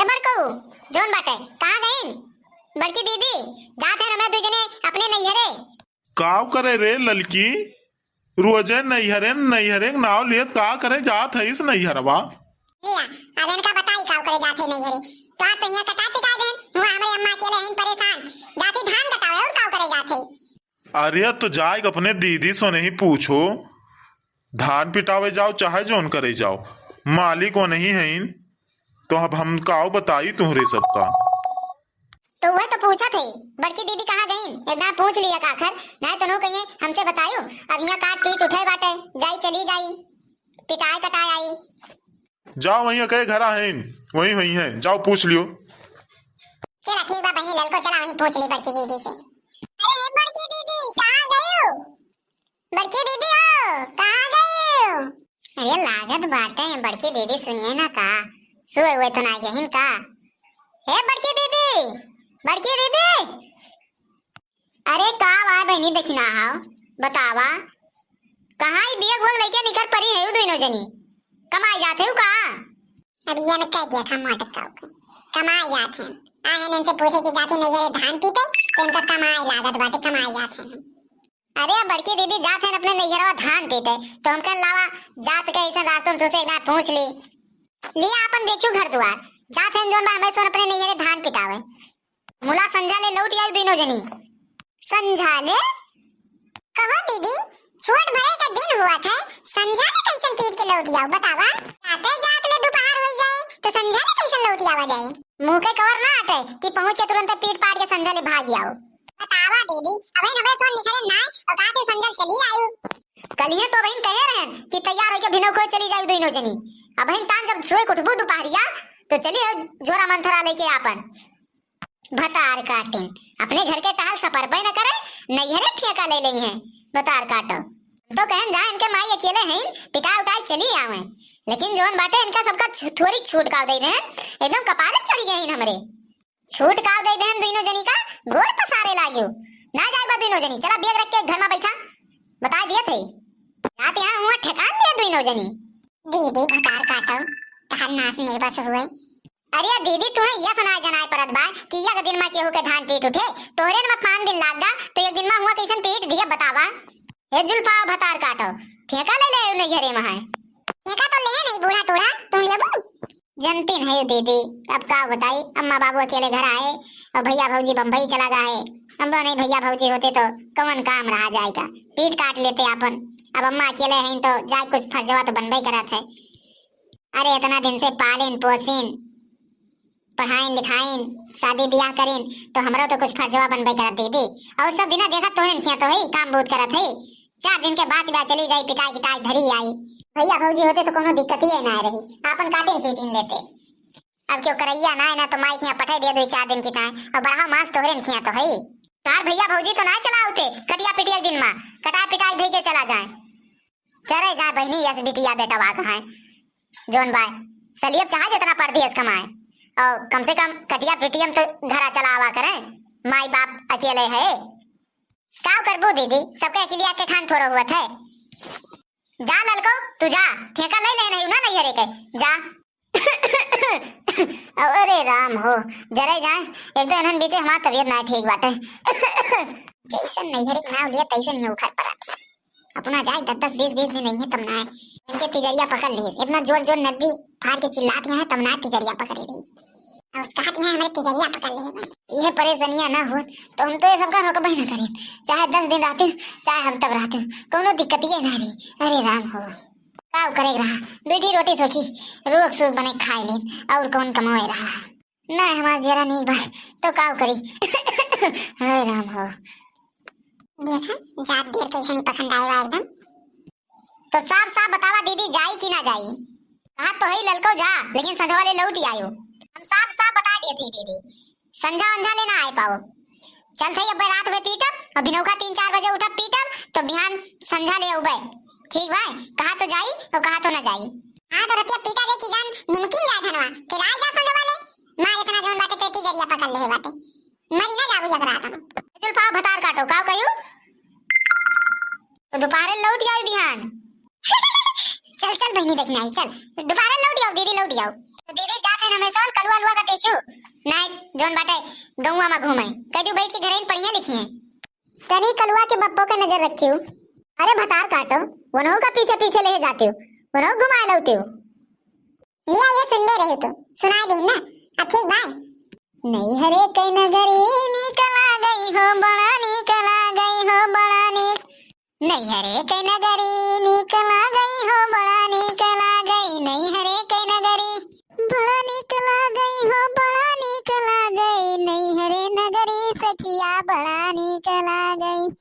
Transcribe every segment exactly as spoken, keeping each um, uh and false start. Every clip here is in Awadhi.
बड़कऊ, जौन बाटे, कहाँ गईन? बड़की दीदी, जात है हमें दुइ जने अपने नैहरे। काव करे रे ललकी, रोजे नैहरे नैहरे के नाव लेत का करे जात है इस नैहरवा? लिया, अब इनका बताई काव करे जात है नैहरे। तो आज तो यहाँ कटा टिका देन, हुआ हमारे अम्मा अकेले हैं परेशान, जाती धान कटावे और काव करे जात है। अरे, तो जाए के अपने दीदी से नहीं पूछो, धान पिटावे जाओ चाहे जौन करे जाओ, मालिक वो नहीं है। तो अब हम काव बताई तुहरे सबका। तो वह तो पूछत है, बड़की दीदी कहाँ गईन? एक दाँय पूछ लिया का आखिर, नहीं तो नो कहिए हमसे बतायो। अब यहाँ काट पीट उठे बाटे, जाई चली जाई, पिटाए कटाए आई। जाओ, वहीं अकई घरा हैं, वहीं वहीं हैं, जाओ पूछ लियो। चला ठीक बा बहिनी ललको, चला वहीं पूछ ली बड़की दीदी से। अरे बड़की दीदी, कहाँ गयो? बड़की दीदी हो, कहाँ गयो? अरे लागत बाटे बड़की दीदी सुनिए ना का, सोए हुए तो ना गहिन का? हे बड़की दीदी, बड़की दीदी। अरे का बा बहिनी दखिना हाव, बतावा, कहाँ ई बियग वग लइके निकर परी है दुइनो जनी, कमाए जात है का? अब ये न कह दिया खा माटक का ओके, कमाए जात है। आ है इनसे पूछे कि जाती नहीं है धान पीटे, तो इनका कमाए लागत बाटे, कमाए जात है। अरे बड़की दीदी जात है अपने नैहरवा धान पीटे, तो हमके लावा जात के ऐसा रास्तों में तुझसे एक बार पूछ ली। लिया अपन देखियो घर दुआर, जात है जौन बा हमें सोन अपने नैहरे धान पिटावे। मुला संझा ले लौट आई दुइनो जनी। संझा ले? कहो दीदी, छोट भरे का दिन हुआ था, संझा ले कैसन पीट के लौट जाओ बतावा? जाते जात ले दोपहर हो जाए तो संझा ले कैसन लौट आवा जाए? मुँह के कवर ना हटे कि पहुँच के तुरंत पीट पाट के संझा ले भाग जाओ। बतावा दीदी, अबे नबे सोन निकले ना, और कहा तू संझा चली आयु। कलिए तो बहन कहे रहन कि तैयार होके भिनौ खोए चली जायु दुइनो जनी। अबहिन तान जब सोए के उठबू दोपहरिया तो चली आओ झोरा मंथरा लेके आपन। भतार काटिन, अपने घर के टहल सपर पे न करे, नैहरे ठेका ले लेई हैं। भतार काटो। तो कहन जा इनके माई अकेले हैं, पिटा उटाई चली आवे, लेकिन जौन बाटे इनका सबका छु-, थोड़ी छूट काव दे देहन, एकदम कपारे चढ़ी गईन हमरे। छूट काव दे देहन दुइनो जनी का, गोड़ पसारे लाग्यो। ना जाए बा दुइनो जनी, चला बैग रख के घर में बैठा, बताए दिए थे। जात यहाँ हुआ ठेकान लिया दुइनो जनी। दीदी भतार काटो, तहर नाश निर्वस हुए। अरे दीदी, तुहे यह सुनाए जनाए परत बा कि एक दिन मा केहू के धान पीट उठे, तोहरे न मा पाँच दिन लाग गा, तो एक दिन मा हुआ कैसन पीट दिया बतावा? हे जुल्फा भतार काटो, ठेका ले ले नैहरे मा है। ठेका तो ले नहीं बूढ़ा टूढ़ा, तुम लेबू? जनती नहीं दीदी, अब का बताई, अम्मा बाबू अकेले घर आए और भैया भौजी बम्बई चला गए। अम्मा नहीं भैया भौजी होते तो कौन काम रहा जाए का, पीट काट लेते आपन। अब अम्मा अकेले हैं तो जाए कुछ फर्जवा तो बनबे करत है। अरे इतना दिन से पालिन पोसिन, पढ़ाइन लिखाइन, शादी बियाह करिन, तो हमरो तो कुछ फर्जवा बनबे करत दीदी। और सब दिना देखत तोहन खिया तो है, काम बहुत करत है। चार दिन के बाद बा चली जाई, पिटाई किटाई धरी आई। भैया भौजी होते तो कोनो दिक्कत ही ना रही, आपन काटिन पीटिन लेते। अब क्यों करैया ना है ना तो माई खिया पठाई दे दो चार दिन की ताई, और बढ़ाओ मांस तोहरे खिया तो है। तार भैया भौजी तो ना चला होते, कटिया पिटिया दिन मा, कटाई पिटाई धई के चला जाए। चले जाए बहिनी, यस बिटिया बेटवा कहाँ है? जौन बाय, सलियब चाहे जितना परदेस कमाए, और कम से कम कटिया पिटियम तो घरा चलावा करें, माई बाप अकेले है। का करबू दीदी, सबके अकेलिया के खान थोड़ा हुआ थे। जा ललको, तू जा, ठेका ले ले नहीं ना नैहरे के, जा। अरे राम हो, जरे जाए, एक तो इन्हन बीचे हमार तबीयत ना ठीक बाटे। जैसन नैहरे के नाव लिया, तैसन ही उखड़ पड़त है। अपना जाए दस दस बीस बीस दिन नहीं है, तब ना है। इनके तिजरिया पकड़ लिए, इतना जोर जोर नदी फाड़ के चिल्लात यहाँ है, तब ना तिजरिया पकड़े रही। और कहा कि यहाँ हमारे तिजरिया पकड़ लिए हैं। यह परेशानियां ना हो, तो हम तो ये सबका रोकबे ना करें। चाहे दस दिन रहते, चाहे हम तब रहते, कोनो दिक्कत ये ना रही। अरे राम हो। काव करे रहा, दुई ठी रोटी सोखी, रोग सोग बने खाए लेन, और कौन कमाए रहा? ना हमार जरा नहीं बा, तो काव करी? हाय राम हो। देखा, जात देर कैसे नहीं पसंद आए बा एकदम। तो साफ साफ बतावा दीदी, जाई कि ना जाई? कहा तो है ललको जा, लेकिन संझवा ले लौट आयो। हम साफ साफ बता देते दीदी, संझा वंझा ले ना आए पाओ। चल थई, अब्बे रात में पीटब और बिनौका तीन चार बजे उठब पीटब, तो बिहान संझा ले अउबे। ठीक बा, कहा तो जाई और कहा तो ना जाई। हाँ, तो रतिया पीटा दे की जान निमकिन जा धनवा, फिर आई जा संझवा ले। मार इतना जौन बाटे, टेटी जरिया पकड़ ले बाटे। मरी ना जाबू एक रात में। जुल्फा भतार काटो, काव कहियो? तो दोपहरे लौट जाई बिहान। चल, चल बहिनी, देखने आई, चल। दोपहरे लौट जाओ दीदी, लौट जाओ। तो दीदी जात है ना, मैं सोन कलुआ लुआ का देख तू, नाहीं, जौन बाटे, गौवा मा घूमे। कह दू बैठ के घरे पढ़िया लिखी है। तनी कलुआ के बप्पो का नजर रखियो। अरे भतार काटो, वनहु का पीछे पीछे ले जाते हो, वनहु घुमाए लौते हो। लिया, ये सुनबे रहे तो सुनाए दे ना। अब ठीक बा। नैहरे के नगरी नीक लागई हो, बड़ा नीक लागई हो, बड़ा नीक। नैहरे के नगरी नीक लागई हो, बड़ा नीक लागई, नैहरे के नगरी। बड़ा नीक लागई हो, बड़ा नीक लागई, नैहरे नगरी सखिया, बड़ा नीक लागई।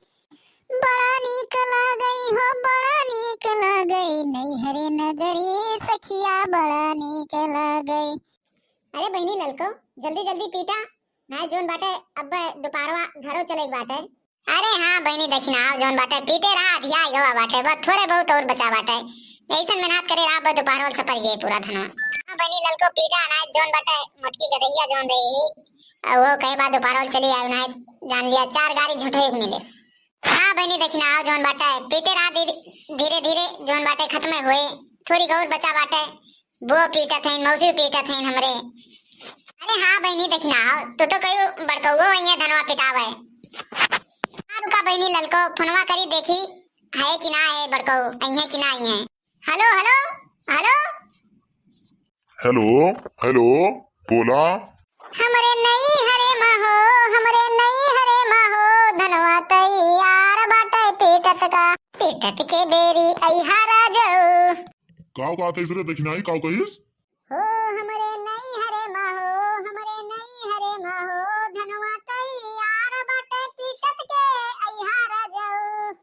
बड़ा नीक लागई हो, बड़ा नीक लागई, नैहरे नगरी सखिया, बड़ा नीक लागई। अरे बहिनी ललको, जल्दी जल्दी पीटा, नाहीं जौन बाटे, अब दुपहरवा घरो चले के बाटे। अरे हाँ बहिनी दखिनहा, जौन बाटे, पीटे रहा, अधिया गवा बाटे, बस थोरे बहुत और बचा बाटे। ऐसन मेहनत करे रहा, बस दुपहरवा सपर जाए पूरा धनवा। हाँ बहिनी ललको, पीटा, नाहीं जौन बाटे, मोटकी गदहिया जौन रही, आ वो कहे बाद दुपहरवा चली आए, नाहीं जान लिया, चार गारी झूठे एक मिले। हाँ बहिनी दखिनहा, जौन बाटे, पीटे रहा, धीरे धीरे, धीरे जौन बाटे खत्म होए, थोरी गौर बचा बाटे। वो पीटत हैं, मौसी पीटत हैं हमरे। अरे हाँ बहिनी दखिनहा, तू तो कहियो बड़कौओ अइहे धनवा पिटावे। हाँ रुका बहिनी ललको, फोनवा करी देखी, है कि ना है बड़कौ, अइहे कि ना अइहे। हेलो, हेलो, हेलो। हेलो, हेलो, बोला। हमरे नैहरे मा हो, हमरे नैहरे मा हो, धनवा तैयार बाटे पीटत का, पीटत के बेरी अइहा राजऊ। काव कहत हइस रे दखिनही, काव कहिस? हो हमरे नैहरे मा हो, हमरे नैहरे मा हो, धनवा तैयार बाटे पीटत के अइहा राजऊ।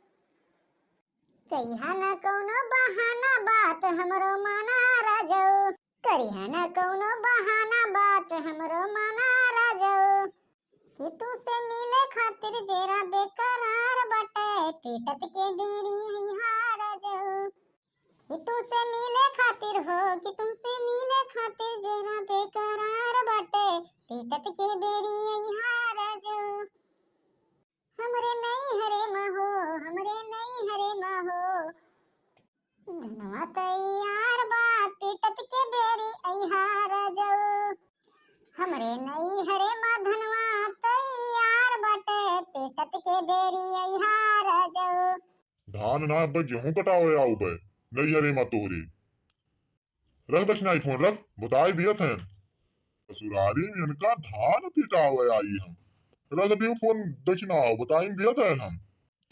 करिहा न कौनो बहाना बात हमरो माना राजऊ, करिहा न कौनो बहाना बात हमरो माना राजऊ। कि तू से मिले खातिर जेरा बेकरार बाटे, पीटत के बेरी अइहा राजऊ। कि तू से मिले खातिर हो, कि तू से मिले खातिर जेरा बेकरार बाटे, पीटत के बेरी अइहा राजऊ। हमरे नैहरे मा हो, हमरे नैहरे मा हो, धनवा तैयार बा, पीटत के बेरी अइहा राजऊ। हमरे नैहरे मा धनवा तैयार बाटे, पीटत के बेरी अइहा राजऊ। धान ना बे, गेहूं कटावे आऊ बे, नैहरे मा तोहरे। रख दखिनही फोन, रख, बताई दियत हैं। ससुरारी में इनका धान पिटावे आई हम। रख दियो फोन दखिनहा, बताई दियत हैं हम।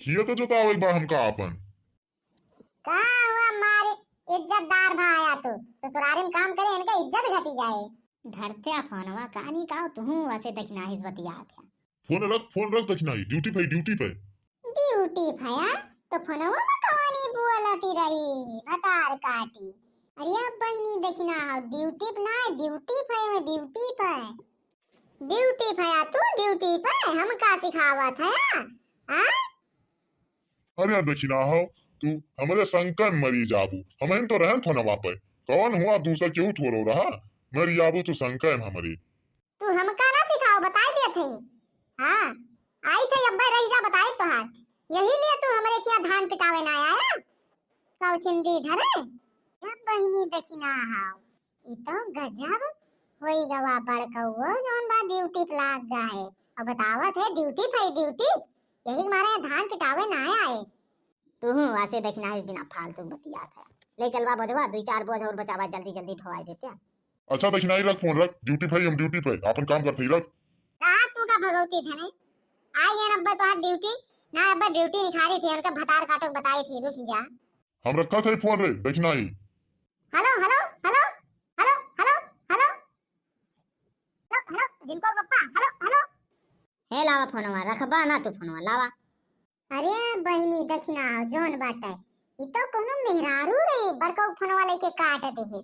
खेत जोतावे बा हमका आपन। का हुआ मारे इज्जतदार भा आया तू? ससुरारी में काम करे, इनका इज्जत घटी जाए। धरते फोनवा, कानी काव तुहूँ वैसे दखिनही से बतियात है। फोन रख, फोन रख दखिनही, ड्यूटी पे, ड्यूटी पे। ड्यूटी पे, हाँ? तो फोनवा में कहानी बोलती रही, भतार काटी। अरे अब बहिनी दखिनहा, ड्यूटी पे ना, ड्यूटी पे, मैं ड्यूटी पे। ड्यूटी पे आ तू, ड्यूटी पे, हम का सिखावत है, हाँ? अरे दखिनहा, तू हमरे शंका में मरी जाबू, हमहिन तो रहन फोनवा पे, कौन हुआ दूसर केहू थोड़ो रहा, मरी जाबू तू शंका में हमरे। तू हमका ना सिखाओ, बताई देत है। हाँ, आई थे अब्बे रही जा बताई तोहार। यही लिए तू हमरे चिया धान पिटावे ना आया। कौछिंदी धरे। अब बहिनी दखिनहा, ई तो गजब होई गवा बड़कौओ जौन बा ड्यूटी पे लाग गा है। अब बतावत है ड्यूटी पे ड्यूटी। यही मारे धान पिटावे ना आए। तुहूँ वैसे दखिनही बिना फालतू बतियात है। ले चलवा बोझवा, दुई चार बोझ और बचावा, जल्दी जल्दी ढोवाई देते हैं। अच्छा दखिनही रख फोन रख, ड्यूटी पे हम ड्यूटी पे, आपन काम करते ही रख। रहा तू का भगवती धने। आई है अब्बा तोहार ड्यूटी, ना अब्बा ड्यूटी निखारी थी, उनका भतार काटो बताई थी, रुक जा। हम रखा थे फोन रे दखिनही। हेलो, हेलो, हेलो, हेलो, हेलो, हेलो। हेलो, हेलो, जिनको पप्पा, हेलो, हेलो। हे लावा फोनवा, रखबा ना तू फोनवा, लावा। अरे बहिनी दखिनहा, जौन बाटे, ई तो कोनो मेहरारू रे, बड़कऊ फोनवा लेके काट देहे।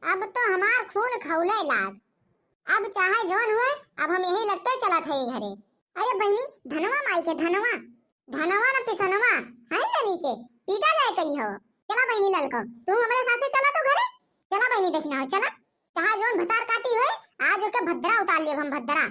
अब तो हमार खून खौले लाग। अब चाहे जौन हुए, अब हम यही लगते चलत है घरे। अरे बहिनी, धनवा माई के धनवा, धनवा न पिसनवा, है न नीचे, पीटा जाए कही हो। चला बहिनी ललको, तू हमरे साथे चला तो घरे। चला बहिनी दखिनहा, चला। चाहे जौन भतार काटी होए, आज ओके भद्रा उतार लेब हम, भद्रा।